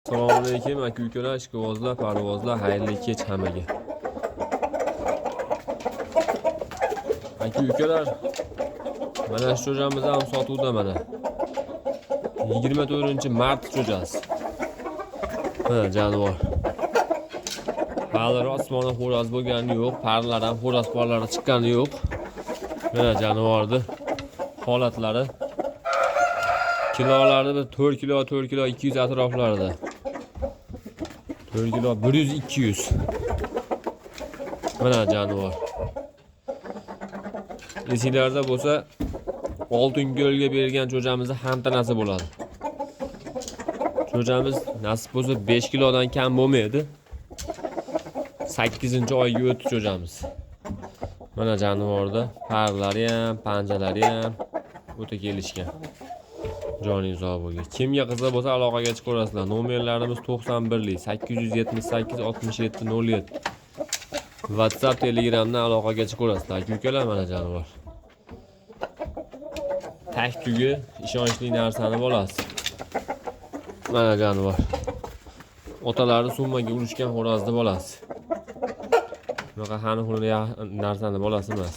Assalomu alaykum, aka ukalar, ishqibozlar, parvozlar, xayrli kech hammaga. Aka ukalar, mana shu jo'jamiz ham sotuvda mana. 24-mart jo'jasi. Mana jonivor. Hali rosmona xo'roz bo'lgani yo'q, parlar ham xo'roz parlari chiqqani yo'q. Mana jonivorni holatlari. Kilolari bir 4 kilo, 4 kilo 200 atroflarida. 4 kilo 100 200. Mana jonivor. Esinglarda bo'lsa, Oltinko'lga bergan jo'jamizni hamtanasi bo'ladi. Jo'jamiz nasib bo'lsa 5 kilodan kam bo'lmaydi. 8-oyga o'tdi jo'jamiz. Mana jonivorda parlari ham, panjalari ham o'ta kelishgan. Joning sog' bo'lgin. Kimga qiziq bo'lsa, aloqaga chiqaverasizlar. Nomerlarimiz 91 878 67 07. WhatsApp, Telegramdan aloqaga chiqaverasizlar. Aka ukalar, mana jonivor. Tak tugi ishonchli narsani bolasi. Mana jonivor. Otalari summaga urushgan xo'rozni bolasi. Bunaqa hani huni narsani bolasi emas.